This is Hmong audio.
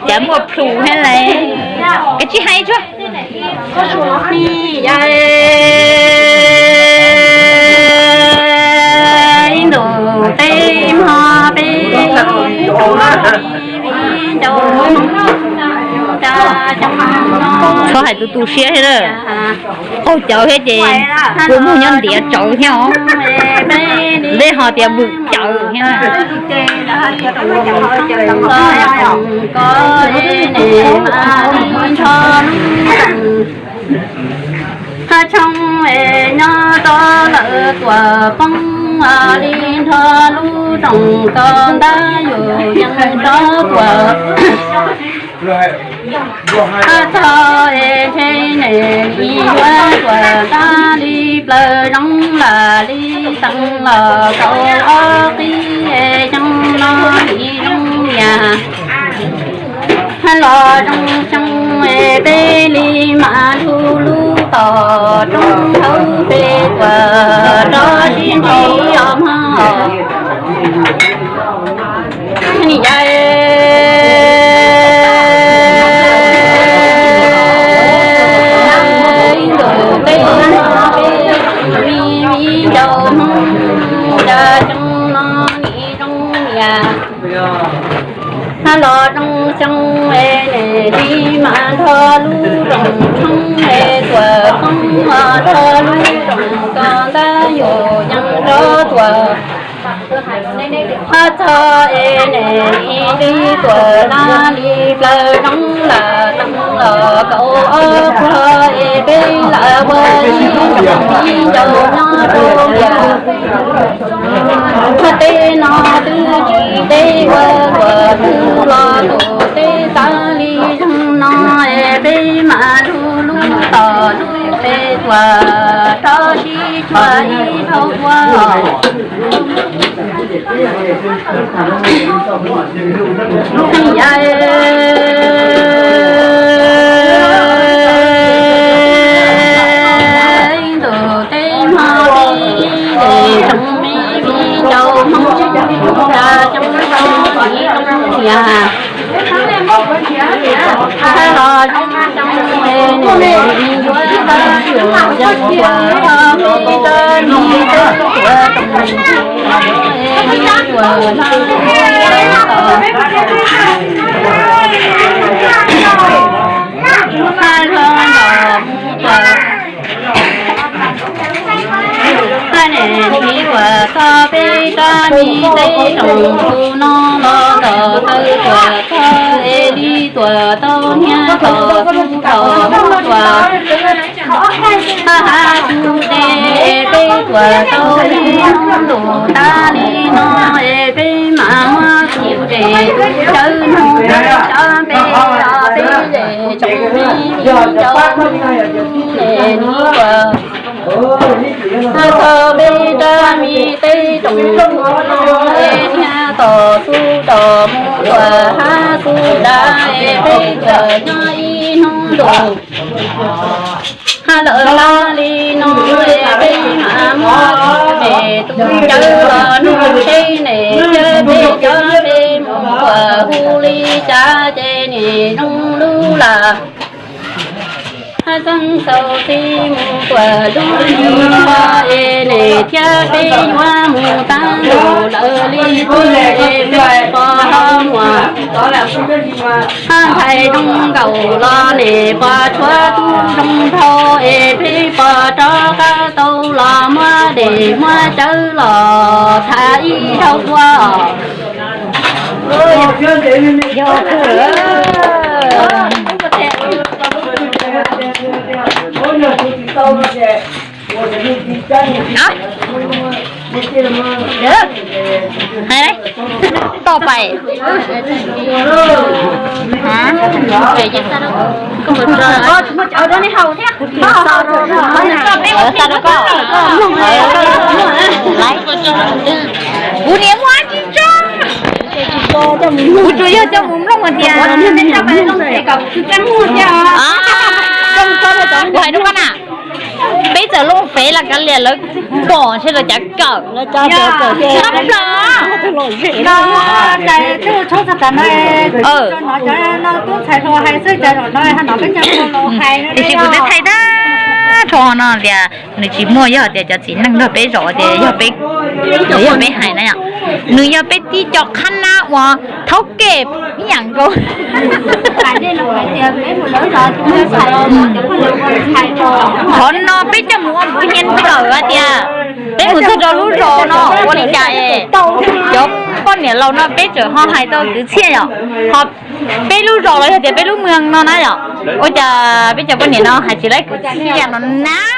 Cov muaj plhus thiab lawm, koj tsis hais tsuag. Ib ntus tej hmo peb txhob hais tus tu siab thiab lawm. Qaug cawv thiab ces kua muag nyob ntiav tsawv thiab os. Dej ho tias vwm cawv thiab. Hab tshoob es nyob rov lawm tuam poob li nrho lub rooj ko ntag yus yeej rov tuam. Hab txog es ntshe nws yuav tuam ntag li plaws zoo lam li teev los kaum ob qib es xyoo no nim zoo niam. Hab los zoo xyoo es peb li mam nrug lub tom roob hauv peb tuam rov sib ntsib os mog. Nim ya ib ntus peb me viv ncaus Hmoob, cas xyoo no nim zoo niam. Hab los zoo xyoo es nws li mas nrho lub rooj tshoob es tuam poob los nrho lub rooj ko ntag yus yeej rov tuam. Hab txog es nws li tuam ntag li plaws zoo lam teev los kaum ob pluag es peb lam ua ib tsoom viv ncaus nyob rau tiam. Hab teb no twb yim teb ua luam twg los tus teb tag li zoo no es peb mam lug lub tom lub peb tuam rov sib tshuam ib zaug ua. Ib ntus teb hmo peb tsoom me viv ncaus Hmoob, cas xyoo no nim zoo niam. Hab los zoo xyoo es nws yuav tau yus yeej tuam ho peb tag li teb tuam tsoom es li tuam ntag. Hab los nrog mus tuam, hab nws li tuam txog peb tag li teb tsoom tsuv no los nrog tawg tuam txog es li tuam tau hnia tom tsuv tom mus tuam. Hab hab tsuv dej peb tuam tau li hnub ntuj tag li no es peb mam muab tsuv dej cawv nug peb sab npe los peb dej tsoom me viv ncaus es li tuam. Hab txog peb rab me teb tsoom tsuv no es hnia tom tsuv tom mus tuam hab tsuv dav es peb tuam nyob ib hnub ntuj. Hab lawm tag li no es peb mam muab tsuv dej tus cawv los nug seb nws thiab peb cov npe mus tuam hu li cas ces nws zoo lub lawm. Hab xeeb xaus txij mus tuam lub nub es nws thiab peb yuav mus tag ntuj lawm li tub es peb pos ho muaj. Hab ntxhais zoo nkaus los nws pos tshuav tub zoo nraug es peb pos rov qab tau los muab dej muab cawv los tham ib zaug dua. Yog kawg. Hais toj pais. Xa rau koj. Kuv niam muaj tsis tso. Kuv tsuas yog coj mus mloog hais tias, kuv hais rau koj na. Peb txawm looj fem los kav liam lawv pom seb lawv cav kawm. Tshaj plaws. Tiam sis kuv twb thaij tag nrho no tias nws tsis muaj, yog tias cov txiv neej nrog peb zaum tias yog peb, yog peb hais na yom, nws yog peb tib co qhab nab uas thaub kem ib yam nkaus. Qhov no peb coj mus ua npuv hias kawm hais tias peb mus txog rau lub zos no ua li cas es cov poj niam laus no peb tseem ho hais tau kwv txhiaj yom. Ho peb lub zos los yog tias peb lub moos no na yom, ua cas peb cov poj niam no hais tsis laib kwv txhiaj no na.